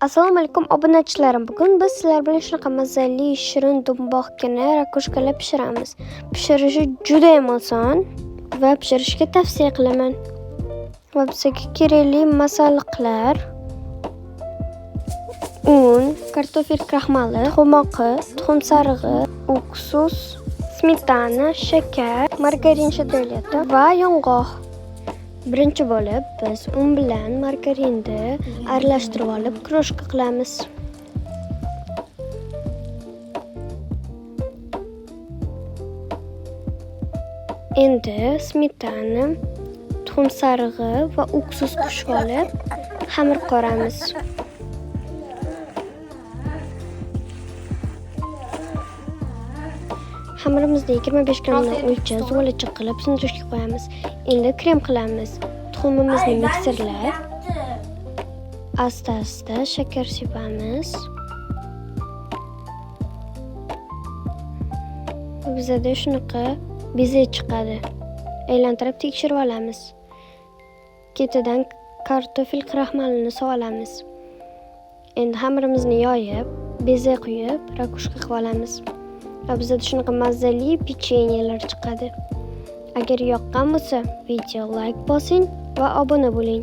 Assalomu alaykum obunachilarim. Bugun biz sizlar bilan shunaqa mazali shirin dumboqgina rakushkalar pishiramiz. Pishirishi juda ham oson va pishirishga tavsiya qilaman. Va bizga kerakli masalliqlar: un, kartofel kraxmali, tuxum oqi, tuxum sarig'i, uksus, smetana, shakar, margarin shadolyati va yong'oq. Birinchi bo'lib biz un bilan margarinni aralashtirib olib kroshka qilamiz. Endi smetana, tuxum sarig'i va uksus qo'shib olib xamir qoramiz. Xamirimizni 25 grammdan o'lchab zuvalacha qilib sindirishga qo'yamiz. Endi krem qilamiz. Tuxumimizni mikserlab, asta-asta shakar sepamiz. Bizada shunaqa beze chiqadi. Aylantirib tekshirib olamiz. Ketidan kartofel kraxmalini solamiz. Endi xamirimizni yoyib, beze quyib, rakushka qilib olamiz. Va bizada shunaqa mazali pechenyelar chiqadi. Agar yoqqan bo'lsa, video like bosing va obuna bo'ling.